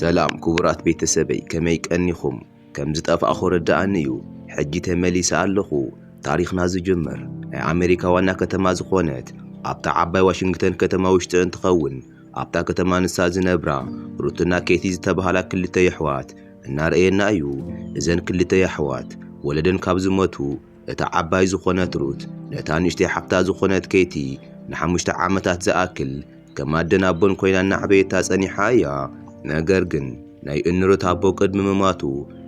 ሰላም ክቡራት ቤተሰበይ፣ ከመይ ቀኒኹም? ከም ዝጠፋእኹ ርድኣኒ እዩ። ሕጂ ተመሊሰ ኣለኹ። ታሪኽና ዝጅምር ናይ ኣሜሪካ ዋና ከተማ ዝኾነት ኣብታ ዓባይ ዋሽንግተን ከተማ ውሽጢ እንትኸውን፣ ኣብታ ከተማ ንሳ ዝነብራ ሩትና ኬቲ ዝተባህላ ክልተ የሕዋት እናረኣየና እዩ። እዘን ክልተ የሕዋት ወለደን ካብ ዝሞቱ፣ እታ ዓባይ ዝኾነት ሩት ነታ ንእሽተይ ሓፍታ ዝኾነት ኬቲ ንሓሙሽተ ዓመታት ዝኣክል ከም ኣደን ኣቦን ኮይና እናዕበየታ ጸኒሓ እያ። ነገር ግን ናይ እንሩት ኣቦ ቅድሚ ምማቱ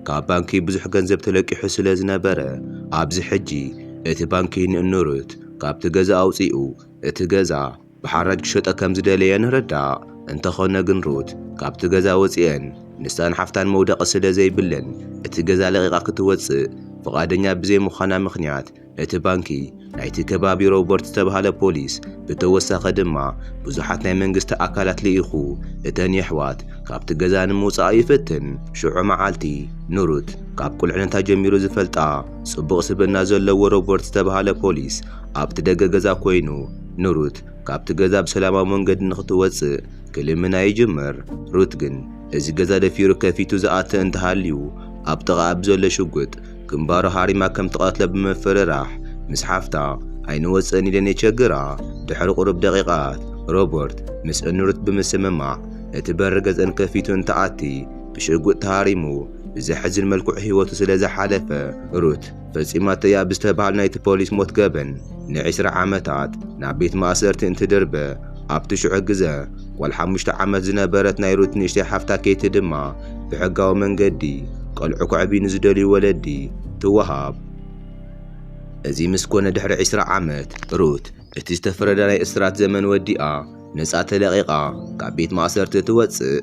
ካብ ባንኪ ብዙሕ ገንዘብ ተለቂሑ ስለ ዝነበረ፣ ኣብዚ ሕጂ እቲ ባንኪ ንእንሩት ካብቲ ገዛ ኣውጺኡ፣ እቲ ገዛ ብሓራጅ ክሸጦ ከም ዝደለየ ንርዳእ። እንተኾነ ግን ሩት ካብቲ ገዛ ወጺኤን ንሳን ሓፍታን መውደቒ ስለ ዘይብለን፣ እቲ ገዛ ለቒቓ ክትወጽእ ፍቓደኛ ብዘይምዃና ምኽንያት፣ እቲ ባንኪ ናይቲ ከባቢ ሮበርት ዝተባህለ ፖሊስ፣ ብተወሳኺ ድማ ብዙሓት ናይ መንግስቲ ኣካላት ልኢኹ እተን የሕዋት ካብቲ ገዛ ንምውጻእ ይፍትን። ሽዑ መዓልቲ ንሩት ካብ ቁልዕነታ ጀሚሩ ዝፈልጣ ጽቡቕ ስብእና ዘለዎ ሮበርት ዝተባህለ ፖሊስ ኣብቲ ደገ ገዛ ኮይኑ ንሩት ካብቲ ገዛ ብሰላማዊ መንገዲ ንኽትወጽእ ክልምና ይጅምር። ሩት ግን እዚ ገዛ ደፊሩ ከፊቱ ዝኣተ እንተሃልዩ፣ ኣብ ጥቓኣ ብዘሎ ሽጉጥ ግንባሩ ሃሪማ ከም ትቐትሎ ብምፍርራሕ፣ ምስ ሓፍታ ኣይንወጽእን ኢለን የቸግራ። ድሕሪ ቁሩብ ደቂቓት ሮበርት ምስ እንሩት ብምስምማዕ ነቲ በሪ ገዝአን ከፊቱ እንትኣቲ፣ ብሽጉጥ ተሃሪሙ ብዘሕዝን መልክዑ ህይወቱ ስለ ዝሓለፈ፣ ሩት ፈጺማቶ እያ ብዝተባህለ ናይቲ ፖሊስ ሞት ገበን ንዒስራ ዓመታት ናብ ቤት ማእሰርቲ እንትድርበ፣ ኣብቲ ሽዑ ግዘ ጓል ሓሙሽተ ዓመት ዝነበረት ናይ ሩት ንእሽተይ ሓፍታ ኬቲ ድማ ብሕጋዊ መንገዲ ቆልዑ ከዕብዩ ንዝደልዩ ወለዲ ትወሃብ። እዚ ምስ ኮነ ድሕሪ ዒስራ ዓመት ሩት እቲ ዝተፈረዳ ናይ እስራት ዘመን ወዲኣ ነጻ ተለቒቓ ካብ ቤት ማእሰርቲ ትወጽእ።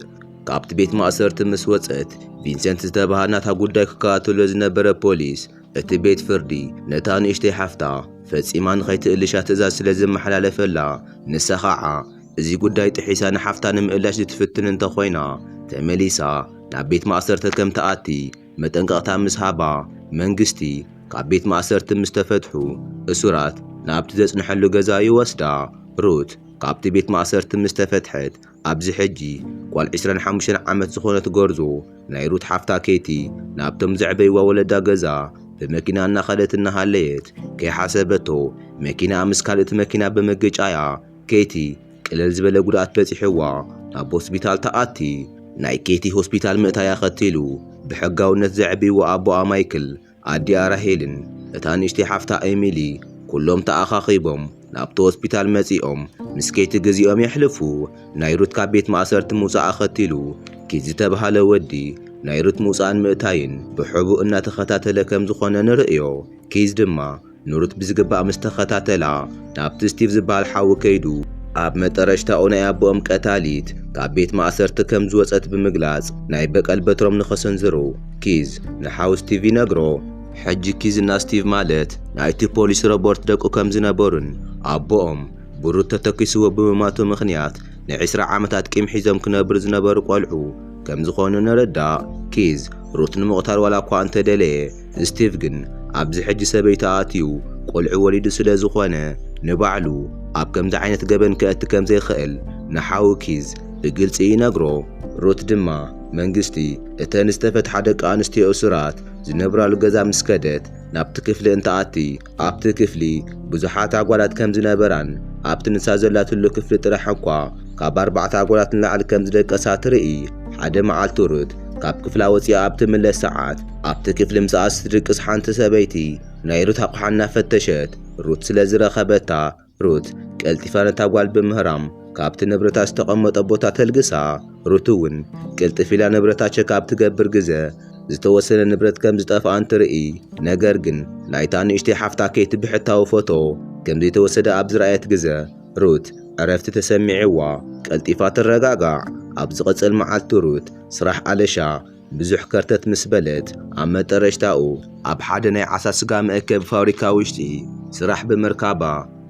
ካብቲ ቤት ማእሰርቲ ምስ ወጸት፣ ቪንሰንት ዝተባህለ ናታ ጉዳይ ክከታተሎ ዝነበረ ፖሊስ እቲ ቤት ፍርዲ ነታ ንእሽተይ ሓፍታ ፈጺማ ንኸይትእልሻ ትእዛዝ ስለ ዘመሓላለፈላ፣ ንሳ ኸዓ እዚ ጉዳይ ጥሒሳ ንሓፍታ ንምእላሽ ዝትፍትን እንተኾይና፣ ተመሊሳ ናብ ቤት ማእሰርቲ ከም ትኣቲ መጠንቀቕታ ምስ ሃባ፣ መንግስቲ ካብ ቤት ማእሰርቲ ምስ ተፈትሑ፣ እሱራት ናብቲ ዘጽንሐሉ ገዛ ይወስዳ። ሩት ካብቲ ቤት ማእሰርቲ ምስ ተፈትሐት፣ ኣብዚ ሕጂ ጓል ዒስራን ሓሙሽተን ዓመት ዝኾነት ጎርዞ፣ ናይ ሩት ሓፍታ ኬቲ፣ ናብቶም ዘዕበይዋ ወለዳ ገዛ ብመኪና እናኸደት እናሃለየት፣ ከይሓሰበቶ መኪናኣ ምስ ካልእቲ መኪና ብምግጫያ፣ ኬቲ ቅልል ዝበለ ጉድኣት በጺሕዋ ናብ ሆስፒታል ተኣቲ። ናይ ኬቲ ሆስፒታል ምእታያ ኸቲሉ፣ ብሕጋውነት ዘዕብይዋ ኣቦኣ ማይክል፣ ኣዲኣ ራሄልን እታ ንእሽተይ ሓፍታ ኤሚሊ፣ ኩሎም ተኣኻኺቦም ናብቲ ሆስፒታል መጺኦም ምስ ኬቲ ግዜኦም የሕልፉ። ናይ ሩት ካብ ቤት ማእሰርቲ ምውጻእ ኣኸቲሉ፣ ኪዝ ዝተባህለ ወዲ ናይ ሩት ምውጻእን ምእታይን ብሕቡእ እናተኸታተለ ከም ዝኾነ ንርእዮ። ኪዝ ድማ ንሩት ብዝግባእ ምስ ተኸታተላ፣ ናብቲ ስቲቭ ዝበሃል ሓዉ ከይዱ፣ ኣብ መጠረሽታኡ ናይ ኣቦኦም ቀታሊት ካብ ቤት ማእሰርቲ ከም ዝወጸት ብምግላጽ፣ ናይ በቀል በትሮም ንኸሰንዝሩ ኪዝ ንሓው ስቲቭ ይነግሮ። ሕጂ ኪዝ እና ስቲቭ ማለት ናይቲ ፖሊስ ሮበርት ደቁ ከም ዝነበሩን ኣቦኦም ብሩት ተተኪስዎ ብምማቱ ምኽንያት ንዒስራ ዓመታት ቂም ሒዞም ክነብሩ ዝነበሩ ቆልዑ ከም ዝኾኑ ንርዳእ። ኪዝ ሩት ንምቕታል ዋላ እኳ እንተደለየ፣ ስቲቭ ግን ኣብዚ ሕጂ ሰበይቲ ኣትዩ ቆልዑ ወሊዱ ስለ ዝኾነ፣ ንባዕሉ ኣብ ከምዚ ዓይነት ገበን ከእቲ ከም ዘይኽእል ንሓው ኪዝ ብግልጺ ይነግሮ። ሩት ድማ መንግስቲ እተን ዝተፈትሓ ደቂ ኣንስትዮ እሱራት ዝነብራሉ ገዛ ምስ ከደት ናብቲ ክፍሊ እንትኣቲ፣ ኣብቲ ክፍሊ ብዙሓት ኣጓላት ከም ዝነበራን ኣብቲ ንሳ ዘላትሉ ክፍሊ ጥራሕ እኳ ካብ ኣርባዕተ ኣጓላት ንላዕሊ ከም ዝደቀሳ ትርኢ። ሓደ መዓልቲ ሩት ካብ ክፍላ ወፂኣ ኣብ ትምለስ ሰዓት ኣብቲ ክፍሊ ምሳኣ ትድቅስ ሓንቲ ሰበይቲ ናይ ሩት ኣቑሓ እናፈተሸት ሩት ስለ ዝረኸበታ፣ ሩት ቀልጢፋ ነታ ጓል ብምህራም ካብቲ ንብረታ ዝተቐመጠ ቦታ ተልግሳ። ሩት እውን ቅልጥፍ ኢላ ንብረታ ቸክ ኣብ ትገብር ግዘ ዝተወሰነ ንብረት ከም ዝጠፍኣን ትርኢ። ነገር ግን ናይታ ንእሽተይ ሓፍታ ኬቲ ብሕታዊ ፎቶ ከም ዘይተወሰደ ኣብ ዝረኣየት ግዘ ሩት ዕረፍቲ ተሰሚዕዋ ቀልጢፋ ትረጋጋዕ። ኣብ ዝቐጽል መዓልቲ ሩት ስራሕ ኣለሻ ብዙሕ ከርተት ምስ በለት፣ ኣብ መጠረሽታኡ ኣብ ሓደ ናይ ዓሳ ስጋ መእከቢ ፋብሪካ ውሽጢ ስራሕ ብምርካባ፣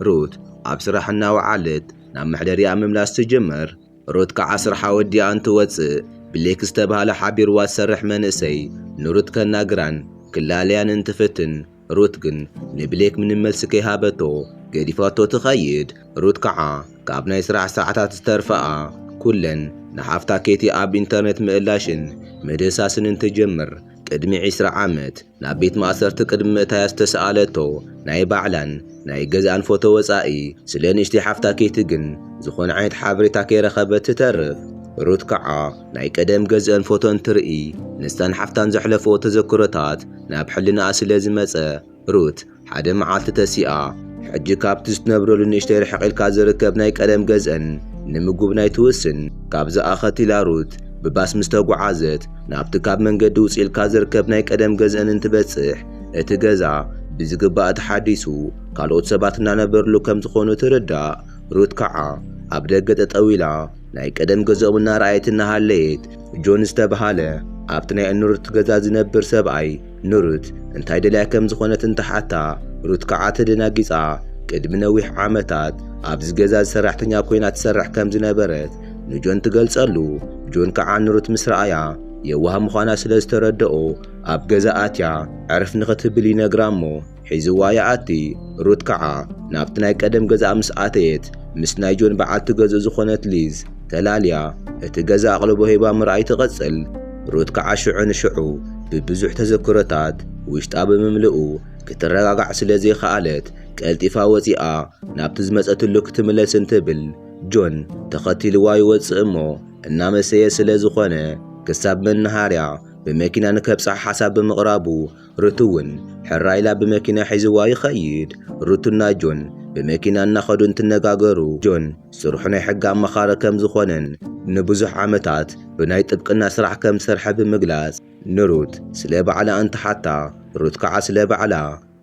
ሩት ኣብ ስራሕ እናወዓለት ናብ መሕደሪኣ ምምላስ ትጅምር። ሩት ከዓ ስርሓ ወዲኣ እንትወፅእ፣ ብሌክ ዝተባህለ ሓቢርዋ ዝሰርሕ መንእሰይ ንሩት ከናግራን ክላለያን እንትፍትን፣ ሩት ግን ንብሌክ ምንም መልሲ ከይሃበቶ ገዲፋቶ ትኸይድ። ሩት ከዓ ካብ ናይ ስራሕ ሰዓታት ዝተርፈኣ ኩለን ንሓፍታ ኬቲ ኣብ ኢንተርኔት ምእላሽን ምድህሳስን እንትጀምር፣ ቅድሚ ዕስራ ዓመት ናብ ቤት ማእሰርቲ ቅድሚ ምእታያ ዝተሰኣለቶ ናይ ባዕላን ናይ ገዛን ፎቶ ወጻኢ፣ ስለ ንእሽተይ ሓፍታ ኬቲ ግን ዝኾነ ዓይነት ሓበሬታ ከይረኸበት ትተርፍ። ሩት ከዓ ናይ ቀደም ገዝአን ፎቶ እንትርኢ፣ ንሳን ሓፍታን ዘሕለፍዎ ተዘክሮታት ናብ ሕልናኣ ስለ ዝመጸ፣ ሩት ሓደ መዓልቲ ተሲኣ፣ ሕጂ ካብቲ ዝትነብረሉ ንእሽተይ ርሕቕ ኢልካ ዝርከብ ናይ ቀደም ገዝአን ንምጉብናይ ትውስን። ካብዚ ኣኸቲላ ሩት ብባስ ምስ ተጓዓዘት፣ ናብቲ ካብ መንገዲ ውጽእ ኢልካ ዝርከብ ናይ ቀደም ገዝአን እንትበጽሕ፣ እቲ ገዛ ብዝግባእ ተሓዲሱ፣ ካልኦት ሰባት እናነበርሉ ከም ዝኾኑ ትርዳእ። ሩት ከዓ ኣብ ደገ ጠጠው ኢላ ናይ ቀደም ገዝኦም እናረኣየት እናሃለየት፣ ጆን ዝተብሃለ ኣብቲ ናይ ንሩት ገዛ ዝነብር ሰብኣይ ንሩት እንታይ ደልያ ከም ዝኾነት እንትሓታ፣ ሩት ከዓ ተደናጊጻ፣ ቅድሚ ነዊሕ ዓመታት ኣብዚ ገዛ ሰራሕተኛ ኮይና ትሰርሕ ከም ዝነበረት ንጆን ትገልጸሉ። ጆን ከዓ ንሩት ምስ ረኣያ የዋህ ምዃና ስለ ዝተረድኦ፣ ኣብ ገዛ ኣትያ ዕርፍ ንኽትብል ይነግራ እሞ፣ ሒዝዋ ይኣቲ። ሩት ከዓ ናብቲ ናይ ቀደም ገዛኣ ምስ ኣተየት፣ ምስ ናይ ጆን በዓልቲ ገዝኡ ዝኾነት ሊዝ ተላልያ፣ እቲ ገዛ ኣቕልቦ ሂባ ምርኣይ ትቐጽል። ሩት ከዓ ሽዑ ንሽዑ ብብዙሕ ተዘክሮታት ውሽጣ ብምምልኡ፣ ክትረጋጋዕ ስለ ዘይከኣለት፣ ቀልጢፋ ወጺኣ ናብቲ ዝመጸትሉ ክትምለስ እንትብል፣ ጆን ተኸቲልዋ ይወጽእ እሞ፣ እናመሰየ ስለ ዝኾነ፣ ክሳብ መናሃርያ ብመኪና ንከብጽሓ ሓሳብ ብምቕራቡ፣ ሩት እውን ሕራይ ኢላ ብመኪና ሒዝዋ ይኸይድ። ሩትና ጆን ብመኪና እናኸዱ እንትነጋገሩ፣ ጆን ስርሑ ናይ ሕጊ ኣማኻሪ ከም ዝኾነን ንብዙሕ ዓመታት ብናይ ጥብቅና ስራሕ ከም ዝሰርሐ ብምግላጽ፣ ንሩት ስለ ባዕላ እንትሓታ፣ ሩት ከዓ ስለ ባዕላ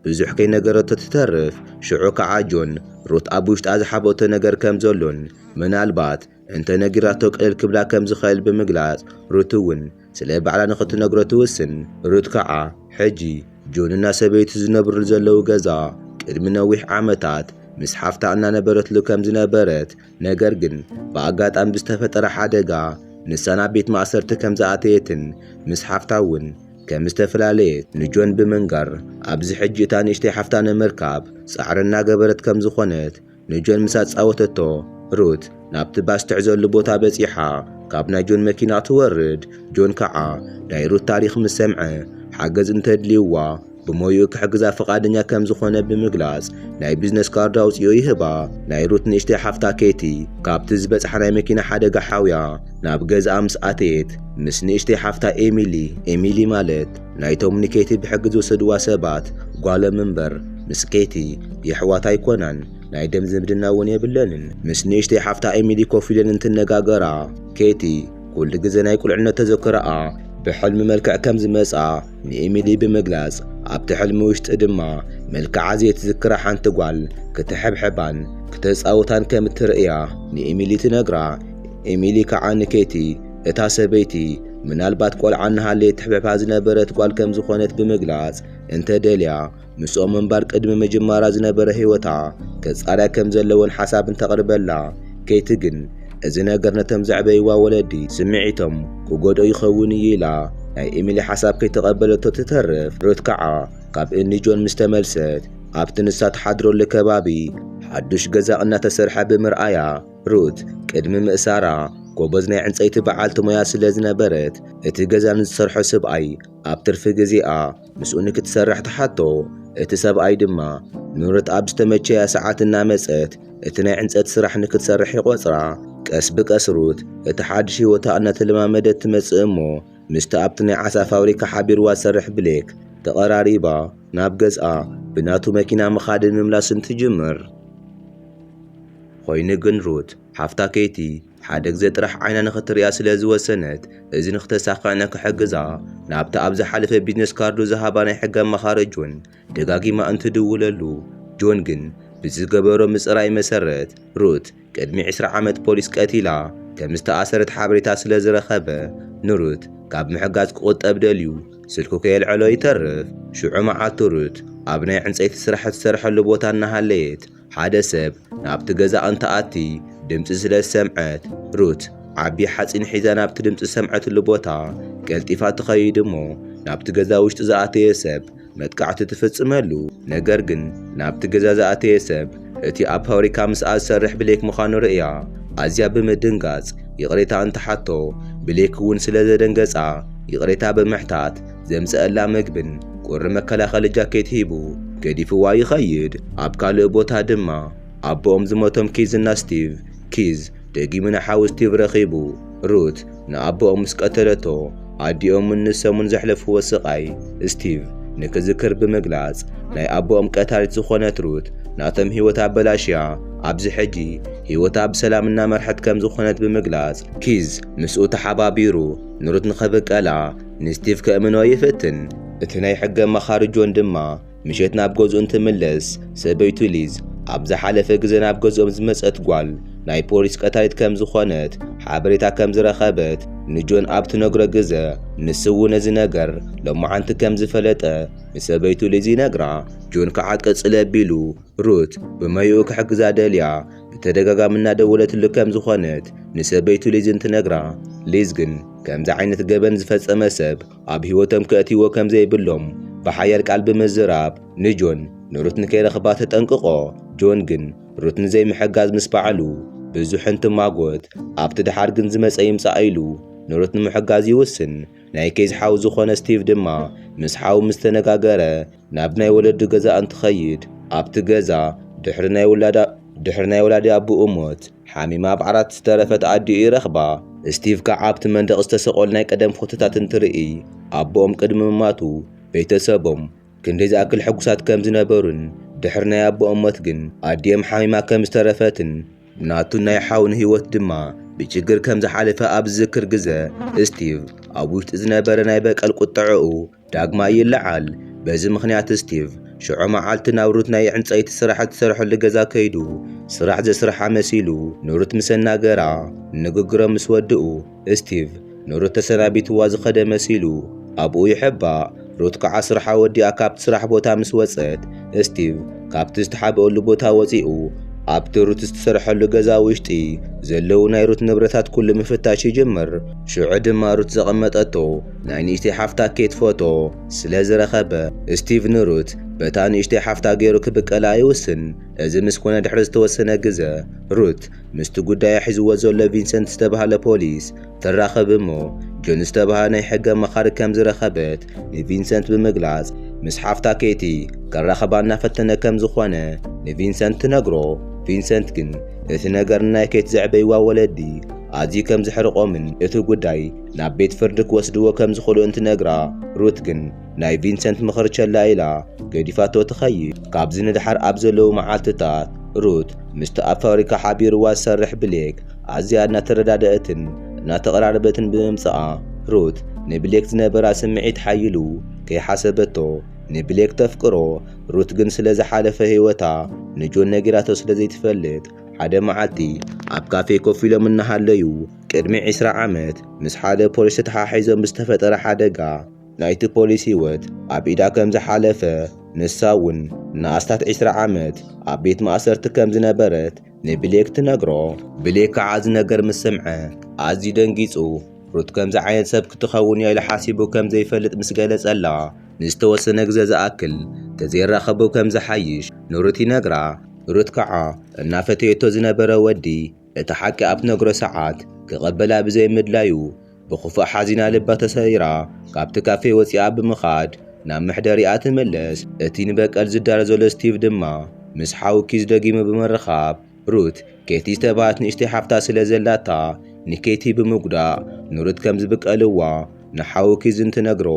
ብዙሕ ከይነገረቶ ትተርፍ። ሽዑ ከዓ ጆን ሩት ኣብ ውሽጣ ዝሓበቶ ነገር ከም ዘሎን ምናልባት እንተ ነጊራቶ ቅልል ክብላ ከም ዝኽእል ብምግላጽ፣ ሩት እውን ስለ ባዕላ ንኽትነግሮ ትውስን። ሩት ከዓ ሕጂ ጆንና ሰበይቱ ዝነብርሉ ዘለዉ ገዛ ቅድሚ ነዊሕ ዓመታት ምስ ሓፍታ እናነበረትሉ ከም ዝነበረት፣ ነገር ግን ብኣጋጣሚ ብዝተፈጠረ ሓደጋ ንሳ ናብ ቤት ማእሰርቲ ከም ዝኣተየትን ምስ ሓፍታ እውን ከም ዝተፈላለየት ንጆን ብምንጋር፣ ኣብዚ ሕጂ እታ ንእሽተይ ሓፍታ ንምርካብ ጻዕሪ እናገበረት ከም ዝኾነት ንጆን ምስ ኣጻወተቶ፣ ሩት ናብቲ ባስ ትሕዘሉ ቦታ በጺሓ፣ ካብ ናይ ጆን መኪና ትወርድ። ጆን ከዓ ናይ ሩት ታሪኽ ምስ ሰምዐ፣ ሓገዝ እንተድልይዋ ብሞይኡ ክሕግዛ ፍቓደኛ ከም ዝኾነ ብምግላጽ፣ ናይ ቢዝነስ ካርድ ኣውጺኡ ይህባ። ናይ ሩት ንእሽተይ ሓፍታ ኬቲ፣ ካብቲ ዝበጽሓ ናይ መኪና ሓደጋ ሓውያ ናብ ገዝኣ ምስ ኣተየት፣ ምስ ንእሽተይ ሓፍታ ኤሚሊ፣ ኤሚሊ ማለት ናይቶም ንኬቲ ብሕጊ ዝወሰድዋ ሰባት ጓሎም እምበር፣ ምስ ኬቲ የሕዋት ኣይኮናን፣ ናይ ደም ዝምድና እውን የብለንን። ምስ ንእሽተይ ሓፍታ ኤሚሊ ኮፍ ኢለን እንትነጋገራ፣ ኬቲ ኩሉ ግዜ ናይ ቁልዕነት ተዘክሮኣ ብሕልሚ መልክዕ ከም ዝመጽኣ ንኤሚሊ ብምግላጽ፣ ኣብቲ ሕልሚ ውሽጢ ድማ መልክዓ ዘይትዝክራ ሓንቲ ጓል ክትሕብሕባን ክተጻውታን ከም እትርእያ ንኤሚሊ ትነግራ። ኤሚሊ ከዓ ንኬቲ፣ እታ ሰበይቲ ምናልባት ቆልዓ እናሃለየት ትሕብሕባ ዝነበረት ጓል ከም ዝኾነት ብምግላጽ፣ እንተ ደልያ ምስኦም ምንባር ቅድሚ ምጅማራ ዝነበረ ህይወታ ከጻርያ ከም ዘለወን ሓሳብ እንተቕርበላ፣ ኬቲ ግን፣ እዚ ነገር ነቶም ዘዕበይዋ ወለዲ ስምዒቶም ክጎድኦ ይኸውን እዩ ኢላ ናይ ኤሚሊ ሓሳብ ከይተቐበለቶ ትተርፍ። ሩት ከዓ ካብ እኒ ጆን ምስ ተመልሰት፣ ኣብቲ ንሳ ትሓድረሉ ከባቢ ሓዱሽ ገዛ እናተሰርሐ ብምርኣያ፣ ሩት ቅድሚ ምእሳራ ጎበዝ ናይ ዕንጸይቲ በዓልቲ ሞያ ስለ ዝነበረት፣ እቲ ገዛ ንዝሰርሖ ሰብኣይ ኣብ ትርፊ ግዜኣ ምስኡ ንክትሰርሕ ትሓቶ። እቲ ሰብኣይ ድማ ንሩት ኣብ ዝተመቸያ ሰዓት እናመጸት እቲ ናይ ዕንጸት ስራሕ ንክትሰርሕ ይቖጽራ። ቀስ ብቀስ ሩት እቲ ሓድሽ ህይወታ እናተለማመደት ትመጽእ እሞ፣ ምስቲ ኣብቲ ናይ ዓሳ ፋብሪካ ሓቢርዋ ዝሰርሕ ብሌክ ተቐራሪባ፣ ናብ ገዝኣ ብናቱ መኪና ምኻድን ምምላስን ትጅምር። ኮይኑ ግን ሩት፣ ሓፍታ ኬቲ፣ ሓደ ግዜ ጥራሕ ዓይና ንኽትርእያ ስለ ዝወሰነት፣ እዚ ንኽተሳኽዐና ክሕግዛ፣ ናብቲ ኣብ ዝሓለፈ ቢዝነስ ካርዱ ዝሃባ ናይ ሕጊ ኣማኻሪ ጆን ደጋጊማ እንትድውለሉ፣ ጆን ግን ብዝገበሮ ምጽራይ መሰረት፣ ሩት ቅድሚ ዕስራ ዓመት ፖሊስ ቀቲላ ከም ዝተኣሰረት ሓበሬታ ስለ ዝረኸበ፣ ንሩት ካብ ምሕጋዝ ክቑጠብ ደልዩ ስልኩ ከየልዐሎ ይተርፍ። ሽዑ መዓልቲ ሩት ኣብ ናይ ዕንጸይቲ ስራሕ እትሰርሐሉ ቦታ እናሃለየት፣ ሓደ ሰብ ናብቲ ገዛ እንትኣቲ ድምጺ ስለ ዝሰምዐት፣ ሩት ዓቢ ሓጺን ሒዛ ናብቲ ድምጺ ዝሰምዐትሉ ቦታ ቀልጢፋ ትኸይድ እሞ፣ ናብቲ ገዛ ውሽጢ ዝኣተየ ሰብ መጥቃዕቲ ትፍጽመሉ። ነገር ግን ናብቲ ገዛ ዝኣተየ ሰብ እቲ ኣብ ፋብሪካ ምስኣ ዝሰርሕ ብሌክ ምዃኑ ርእያ፣ ኣዝያ ብምድንጋጽ ይቕሬታ እንትሓቶ፣ ብሌክ እውን ስለ ዘደንገጻ ይቕሬታ ብምሕታት ዘምጸአላ ምግብን ቁሪ መከላኸሊ ጃኬት ሂቡ ገዲፍዋ ይኸይድ። ኣብ ካልእ ቦታ ድማ ኣቦኦም ዝሞቶም ኪዝ እና ስቲቭ፣ ኪዝ ደጊሙ ንሓው ስቲቭ ረኺቡ፣ ሩት ንኣቦኦም ምስ ቀተለቶ ኣዲኦምን ንሶምን ዘሕለፍዎ ስቓይ ስቲቭ ንክዝክር ብምግላጽ፣ ናይ ኣቦኦም ቀታሊት ዝኾነት ሩት ናቶም ህይወት ኣበላሽያ ኣብዚ ሕጂ ህይወታ ብሰላም እናመርሐት ከም ዝኾነት ብምግላጽ፣ ኪዝ ምስኡ ተሓባቢሩ ንሩት ንኸብቀላ ንስቲቭ ከእምኖ ይፍትን። እቲ ናይ ሕገ መኻሪ ጆን ድማ ምሸት ናብ ገዝኡ እንትምለስ፣ ሰበይቱ ሊዝ ኣብ ዝሓለፈ ግዜ ናብ ገዝኦም ዝመጸት ጓል ናይ ፖሊስ ቀታሊት ከም ዝኾነት ሓበሬታ ከም ዝረኸበት ንጆን ኣብ ትነግሮ ግዜ፣ ንሱ እውን ነዚ ነገር ሎማዓንቲ ከም ዝፈለጠ ንሰበይቱ ሊዝ ይነግራ። ጆን ከዓ ቅጽል ኣቢሉ ሩት ብመይኡ ክሕግዛ ደልያ ብተደጋጋሚ እናደወለትሉ ከም ዝኾነት ንሰበይቱ ሊዝ እንትነግራ፣ ሊዝ ግን ከምዚ ዓይነት ገበን ዝፈጸመ ሰብ ኣብ ህይወቶም ከእትይዎ ከም ዘይብሎም ብሓያል ቃል ብምዝራብ ንጆን ንሩት ንከይረኽባ ተጠንቅቖ። ጆን ግን ሩት ንዘይምሕጋዝ ምስ በዓሉ ብዙሕ እንትማጎት ኣብቲ ደሓር ግን ዝመጸ ይምጻእ ኢሉ ንሩት ንምሕጋዝ ይውስን። ናይ ኬዝ ሓው ዝኾነ ስቲቭ ድማ ምስ ሓው ምስ ተነጋገረ ናብ ናይ ወለዱ ገዛ እንትኸይድ ኣብቲ ገዛ ድሕሪ ናይ ወላዳ ድሕሪ ናይ ወላዲ ኣቦኡ ሞት ሓሚማ ኣብ ዓራት ዝተረፈት ኣዲኡ ይረኽባ። ስቲቭ ከዓ ኣብቲ መንደቕ ዝተሰቐሉ ናይ ቀደም ፎቶታት እንትርኢ ኣቦኦም ቅድሚ ምማቱ ቤተሰቦም ክንደይ ዝኣክል ሕጉሳት ከም ዝነበሩን ድሕሪ ናይ ኣቦኦም ሞት ግን ኣዲኦም ሓሚማ ከም ዝተረፈትን ናቱን ናይ ሓውን ህይወት ድማ ብችግር ከም ዝሓለፈ ኣብ ዝዝክር ግዜ ስቲቭ ኣብ ውሽጢ ዝነበረ ናይ በቀል ቁጥዕኡ ዳግማይ ይለዓል። በዚ ምኽንያት ስቲቭ ሽዑ መዓልቲ ናብ ሩት ናይ ዕንጸይቲ ስራሕ እትሰርሐሉ ገዛ ከይዱ ስራሕ ዘስርሓ መሲሉ ንሩት ምስ ኣናገራ ንግግሮም ምስ ወድኡ ስቲቭ ንሩት ተሰናቢትዋ ዝኸደ መሲሉ ኣብኡ ይሕባእ። ሩት ከዓ ስርሓ ወዲኣ ካብቲ ስራሕ ቦታ ምስ ወጸት ስቲቭ ካብቲ ዝተሓብእሉ ቦታ ወጺኡ ኣብቲ ሩት ዝተሰርሐሉ ገዛ ውሽጢ ዘለዉ ናይ ሩት ንብረታት ኩሉ ምፍታሽ ይጅምር። ሽዑ ድማ ሩት ዘቐመጠቶ ናይ ንእሽተይ ሓፍታ ኬት ፎቶ ስለ ዝረኸበ ስቲቭ ንሩት በታ ንእሽተይ ሓፍታ ገይሩ ክብቀላ ይውስን። እዚ ምስ ኮነ ድሕሪ ዝተወሰነ ግዜ ሩት ምስቲ ጉዳያ ሒዝዎ ዘሎ ቪንሰንት ዝተባህለ ፖሊስ ትራኸብ እሞ ጆን ዝተባህለ ናይ ሕገ መኻሪ ከም ዝረኸበት ንቪንሰንት ብምግላጽ ምስ ሓፍታ ኬቲ ከራኸባ እናፈተነ ከም ዝኾነ ንቪንሰንት ትነግሮ። ቪንሰንት ግን እቲ ነገር ንናይ ኬት ዘዕበይዋ ወለዲ ኣዝዩ ከም ዘሕርቖምን እቲ ጉዳይ ናብ ቤት ፍርዲ ክወስድዎ ከም ዝኽእሉ እንትነግራ ሩት ግን ናይ ቪንሰንት ምኽሪ ቸላ ኢላ ገዲፋቶ ትኸይድ። ካብዚ ንድሓር ኣብ ዘለዉ መዓልትታት ሩት ምስቲ ኣብ ፋብሪካ ሓቢርዋ ዝሰርሕ ብሌክ ኣዝያ እናተረዳደአትን እናተቐራረበትን ብምምጽኣ ሩት ንብሌክ ዝነበራ ስምዒት ሓይሉ ከይሓሰበቶ ንብሌክ ተፍቅሮ። ሩት ግን ስለ ዝሓለፈ ህይወታ ንጆን ነጊራቶ ስለ ዘይትፈልጥ ሓደ መዓልቲ ኣብ ካፌ ኮፍ ኢሎም እናሃለዩ ቅድሚ ዕስራ ዓመት ምስ ሓደ ፖሊስ ተተሓሒዞም ብዝተፈጠረ ሓደጋ ናይቲ ፖሊስ ህይወት ኣብ ኢዳ ከም ዝሓለፈ ንሳ እውን ንኣስታት ዕስራ ዓመት ኣብ ቤት ማእሰርቲ ከም ዝነበረት ንብሌክ ትነግሮ። ብሌክ ከዓ እዚ ነገር ምስ ሰምዐ ኣዝዩ ደንጊጹ ሩት ከምዚ ዓይነት ሰብ ክትኸውን እያ ኢሉ ሓሲቡ ከም ዘይፈልጥ ምስ ገለጸላ ንዝተወሰነ ግዜ ዝኣክል ተዘይራኸቡ ከም ዝሓይሽ ንሩት ይነግራ። ሩት ከዓ እናፈተየቶ ዝነበረ ወዲ እቲ ሓቂ ኣብ ትነግሮ ሰዓት ክቕበላ ብዘይምድላዩ ብኽፉእ ሓዚና ልባ ተሰይራ ካብቲ ካፌ ወፂኣ ብምኻድ ናብ መሕደሪኣ ትምለስ። እቲ ንበቀል ዝዳሎ ዘሎ ስቲቭ ድማ ምስ ሓው ኪዝ ደጊሙ ብምርኻብ ሩት ኬቲ ዝተባህለት ንእሽተይ ሓፍታ ስለ ዘላታ ንኬቲ ብምጉዳእ ንሩት ከም ዝብቀልዋ ንሓው ኪዝ እንትነግሮ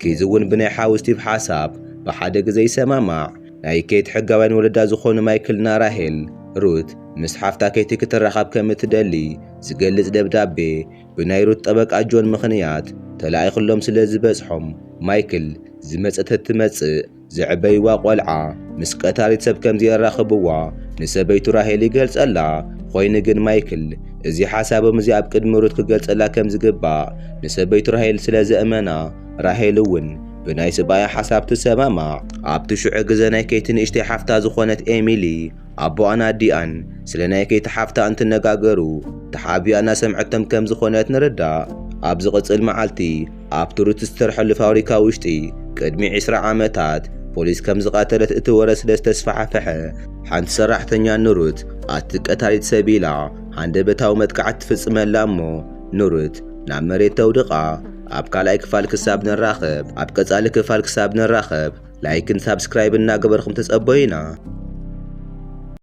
ኪዝ እውን ብናይ ሓው ስቲቭ ሓሳብ ብሓደ ግዜ ይሰማማዕ። ናይ ኬት ሕጋውያን ወለዳ ዝኾኑ ማይክልና ራሄል ሩት ምስ ሓፍታ ኬቲ ክትራኸብ ከም እትደሊ ዝገልጽ ደብዳቤ ብናይ ሩት ጠበቃ ጆን ምኽንያት ተላኢኽሎም ስለ ዝበጽሖም ማይክል ዝመጸት እትመጽእ ዘዕበይዋ ቆልዓ ምስ ቀታሊት ሰብ ከም ዘራኽብዋ ንሰበይቱ ራሄል ይገልጸላ። ኾይኑ ግን ማይክል እዚ ሓሳቦም እዚ ኣብ ቅድሚ ሩት ክገልጸላ ከም ዝግባእ ንሰበይቱ ራሄል ስለ ዘእመና ራሄል እውን ብናይ ስብኣያ ሓሳብ ትሰማማዕ። ኣብቲ ሽዑ ግዜ ናይ ኬቲ ንእሽተይ ሓፍታ ዝኾነት ኤሚሊ ኣቦኣን ኣዲኣን ስለ ናይ ኬቲ ሓፍታ እንትነጋገሩ ተሓቢኣ እናሰምዐቶም ከም ዝኾነት ንርዳእ። ኣብ ዝቕጽል መዓልቲ ኣብቲ ሩት ዝሰርሐሉ ፋብሪካ ውሽጢ ቅድሚ ዕስራ ዓመታት ፖሊስ ከም ዝቐተለት እቲ ወረ ስለ ዝተስፋሕፈሐ ሓንቲ ሰራሕተኛ ንሩት ኣቲ ቀታሊት ሰብ ኢላ ኣንደበታዊ መጥቃዕት ትፍጽመላ እሞ ኑርት ናብ መሬት ተውድቓ። ኣብ ካልኣይ ክፋል ክሳብ ንራኸብ፣ ኣብ ቀጻሊ ክፋል ክሳብ ንራኸብ፣ ላይክን ሳብስክራይብ እናገበርኩም ተጸበዩና።